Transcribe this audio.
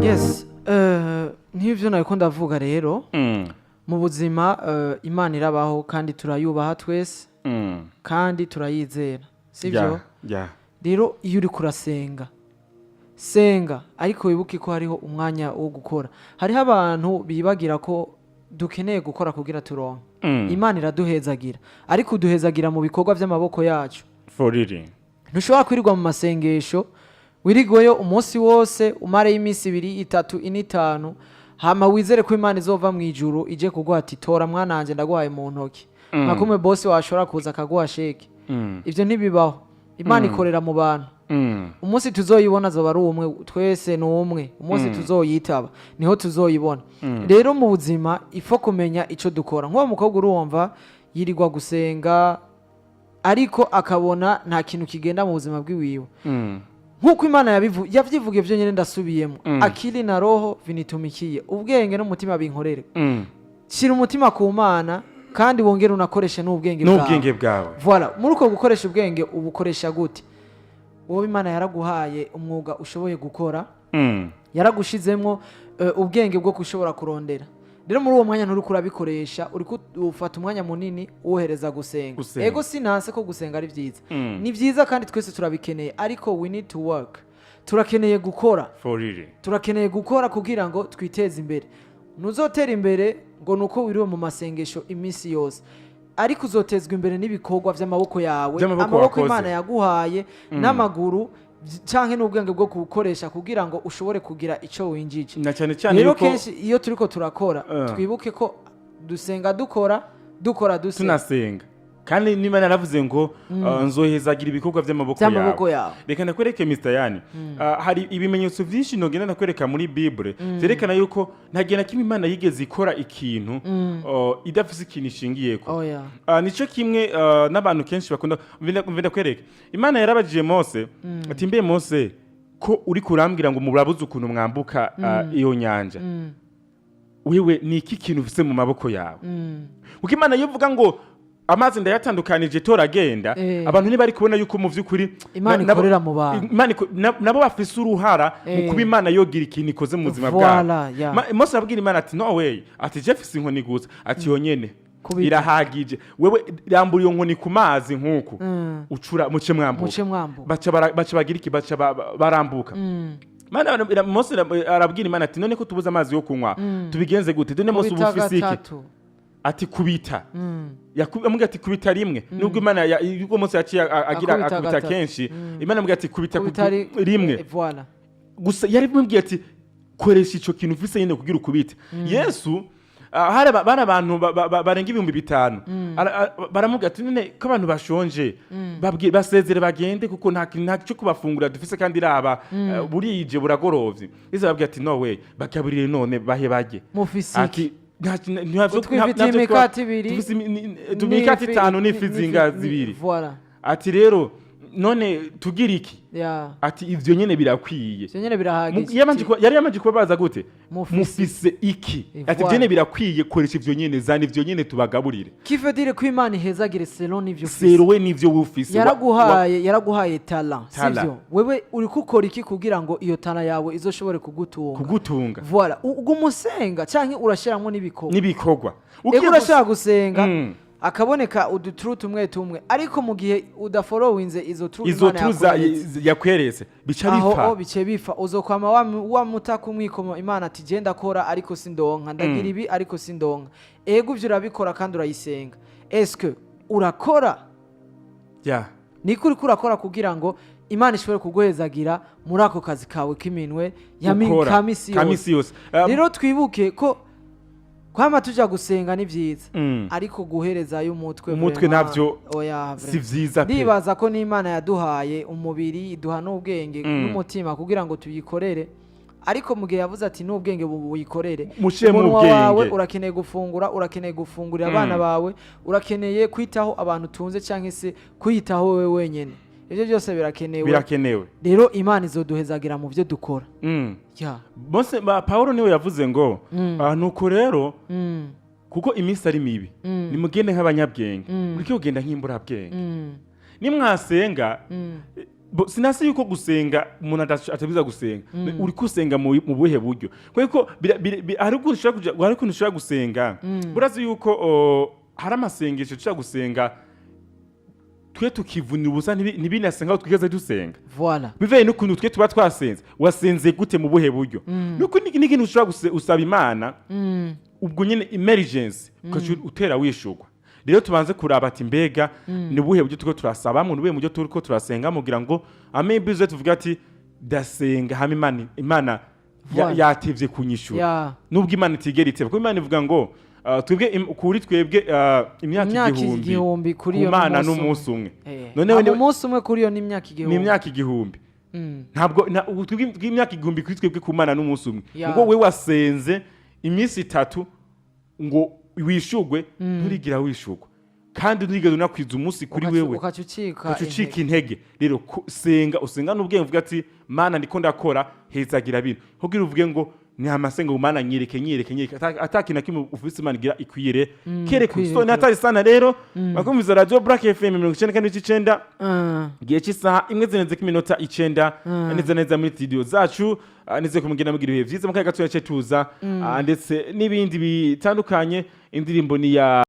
Yes, nk'ivyo nariko ndavuga rero, mu buzima, Imana irabaho kandi turayubaha twese kandi turayizera, sivyo? Yeah. Rero iyo uri kurasenga, senga, ariko wibuke ko hariho umwanya wo gukora. Hariho abantu bibagira ko dukeneye gukora kugira turonke. Imana iraduhezagira, ariko uduhezagira mu bikorwa by'amaboko yacu. For real. Ntushobora kwirirwa mu masengesho, wirigweyo umunsi wose, umareyo iminsi 2, 3, 4, 5, hama wizere ko Imana izova mu ijuru ije kuguha ati: "Tora mwana wanje, ndaguhaye mu ntoki," nka kumwe bosi washobora kuza akaguha chèque. Ivyo ntibibaho. Imana ikorera mu bantu. Umunsi tuzoyibona azoba ari umwe, twese ni umwe. Umunsi tuzoyitaba niho tuzoyibona. Rero mu buzima ifo kumenya ico dukora. Nk'uwo mukobwa, urumva yirirwa gusenga, ariko akabona nta kintu kigenda mu buzima bw'iwiwe. Nk'uko Imana yavyivugiye vyo nyene, ndasubiyemo: "Akili na roho vinitumikie", ubwenge n'umutima binkorere. Shyira umutima ku Mana kandi wongere unakoreshe n'ubwenge bwawe. N'ubwenge bwawe. Voilà. Muri uko gukoresha ubwenge, ubukoresha gute? Wowe Imana yaraguhaye umwuga ushoboye gukora, yaragushizemwo ubwenge bwo gushobora kurondera. Rero muri uwo mwanya nturiko urabikoresha, uriko ufata umwanya munini uwohereza gusenga. Gusenga. Ego, sinanse ko gusenga ari byiza. Ni byiza kandi twese turabikeneye, ariko we need to work, turakeneye gukora. For real. Turakeneye gukora kugira ngo twiteze imbere. Ntuzotera imbere ngo ni uko wiriwe mu masengesho iminsi yose, ariko uzotezwa imbere n'ibikorwa by'amaboko yawe, By'amaboko amaboko wakoze. Imana yaguhaye n'amaguru canke n'ubwenge bwo kubukoresha kugira ngo ushobore kugira ico winjije. Na cyane cyane Rero yuko kenshi iyo turiko turakora, twibuke ko dusenga dukora, dukora dusenga. Tunasenga. Kandi niba naravuze ngo nzohezagira ibikorwa by'amaboko by'amaboko yawe. Yawe. Reka ndakwereke, Mr Yani. Hari ibimenyetso byinshi nogenda ndakwereka muri Bible byerekana yuko nta gihe na kimwe Imana yigeze ikora ikintu idafise ikintu ishingiyeko. Oya. Nico kimwe n'abantu kenshi bakunda. Mve ndakwereka, Imana yarabajije Mose ati: "Mbe Mose, ko uri kurambwira ngo murabuze ukuntu mwambuka iyo nyanja, wewe ni iki kintu ufise mu maboko yawe?" Kuko Imana iyo ivuga ngo amazi ndayatandukanije, tora agenda, abantu ntibari kubona yuko mu by'ukuri Imana ikorera mu bantu. Imana nabo bafise uruhara mu kuba Imana yogira ikintu ikoze mu buzima bwabo. Voilà, yeah. Mose arabwira Imana ati: "No way," ati: "Je mfise inkoni gusa." Ati: "Yonyene Kubita. irahagije. Wewe rambura iyo nkoni ku mazi nk'uku, ucura muce mwambuka." Muce mwambuka. Baca bagira iki? Baca barambuka. Mose arabwira Imana ati: "None ko tubuze amazi yo kunywa, tubigenze gute? None Mose, ubu Kubita ufise iki?" gatatu. Ati: "Kubita." Amubwira ati: "Kubita rimwe." Nubwo Imana ubwo Mose yaciye agira Akubita akubita gatatu. kenshi, Imana amubwira ati: "Kubita Kubita rimwe." Voilà. Gusa yari mubwiye ati: "Koresha ico kintu ufise nyine kugira ukubite." Yesu, hari bari abantu barenga 5000. Baramubwira ati: "None ko abantu bashonje, basezere bagende, kuko nta cyo kubafungura dufise, kandi raba burije, buragorovye." Yesu arababwira ati: "No way, bagaburire none, bahe barye." Mufise Ati iki? Twifitiye Twifitiye imikate ibiri dufise imikate itanu n'ifi zinga zibiri. Voilà. Ati: "Rero none tugira iki?" Ati: "Ivyo nyene birakwiye." Ivyo nyene birahagije. Yari yamanje kubabaza gute? Mufise "Mufise iki?" Ati: Voilà. "Ivyo nyene birakwiye, koresha ivyo nyene, zana ivyo nyene tubagaburire." Qui veut dire ko Imana ihezagire selon n'ivyo ufise. Selon n'ivyo wufise. Yaraguhaye talent, Talent. sivyo? Wewe uri gukora iki kugira ngo iyo talent yawe izoshobore kugutunga? Kugutunga. Voilà. Uguma usenga canke urashiramwo n'ibikorwa? N'ibikorwa. Ego, Ugiye urashobora gusenga, akaboneka uduturu tumwe tumwe, ariko mu gihe udaforowinze izo turu izo Imana turu yakweretse, yakweretse, bica aho bipfa. O bice bifa. Uzokwama wamuta kumwikomo Imana ati: "Je ndakora ariko sindonka, ndagira ibi ariko sindonka." Ego, ivyo urabikora kandi urayisenga. Eske urakora? Niko uriko urakora kugira ngo Imana ishobore kuguhezagira muri ako kazi kawe k'iminwe Ukora. ka misi Ka yose? misi yose. Rero twibuke ko kwama tuja gusenga ni vyiza, ariko guherezayo umutwe Umutwe vraiment, navyo oya, si vraiment. vyiza pe. Ndibaza ko n'Imana yaduhaye umubiri, iduha n'ubwenge n'umutima kugira ngo tuyikorere, ariko mu gihe yavuze ati n'ubwenge buyikorere, Mushiremo umunwa ubwenge. wawe urakeneye gufungura, urakeneye gufungurira abana bawe, urakeneye kwitaho abantu utunze cyangwa se kwiyitaho wowe wenyine, ibyo byose birakenewe. Birakenewe. Rero Imana izoduhezagira mu byo dukora. Ya. Mose Paulo niwe yavuze ngo: "Nuko rero, kuko iminsi ari mibi, nimugende nk'abanyabwenge, mureke kugenda nk'imburabwenge." Nimwasenga, Sinasi yuko gusenga umuntu atabiza gusenga. Uri kusenga mu buhe buryo? Kuko hari ukuntu ushobora hari ukuntu ushobora gusenga. Burazi yuko hari amasengesho dushobora gusenga twe tukivunira ubusa, ntibinase nkaho twigeze dusenga, Voilà. bivaye n'ukuntu twe tuba twasenze. Wasenze gute, mu buhe buryo? Nuko n'ikintu ushobora usaba Imana, ubwo nyine emergency ukaca utera wishugwa. Rero tubanze kuraba ati mbega ni ubuhe buryo turiko turasabamo, ni ubuhe buryo turiko turasenga, kugira ngo maybe uze tuvuge ati ndasenga hama Imana Voilà. yatevye kunyishura. Nubwo Imana itigera iteba, kuko Imana ivuga ngo twebwe kuri twebwe imyaka Imyaka 1000 1000 kuri ku yo Mana n'umunsi n'umunsi umwe. None Hama umunsi umwe kuri yo n'imyaka 1000. Ni imyaka 1000. Ntabwo ubu twebwe imyaka 1000 kuri twebwe, ku Mana n'umunsi umwe. Ngo we wasenze iminsi 3 ngo wishugwe, nturigira wishugwa kandi nturigeze unakwiza umunsi kuri wewe, ukaca ucika ukaca ucika intege. Intege. Rero senga, usenga n'ubwenge, uvuga ati Mana, ndiko ndakora, hezagira bino, kugira uvuge ngo ni amasenga ngo Mana nyereke, nyereke, nyereke, ata kintu na kimwe ufise Imana igira ikwire kereka. Ikwire, So ni hatari sana. Rero bakumviza Radio Black FM 94.9, igihe cy'isaha 1 zirenze k'iminota 9 neza neza muri studio zacu. Nizeye ko mugenda mugira ibihe vyiza. Mu kanya gatoya ce tuza ndetse n'ibindi bitandukanye. Indirimbo ni ya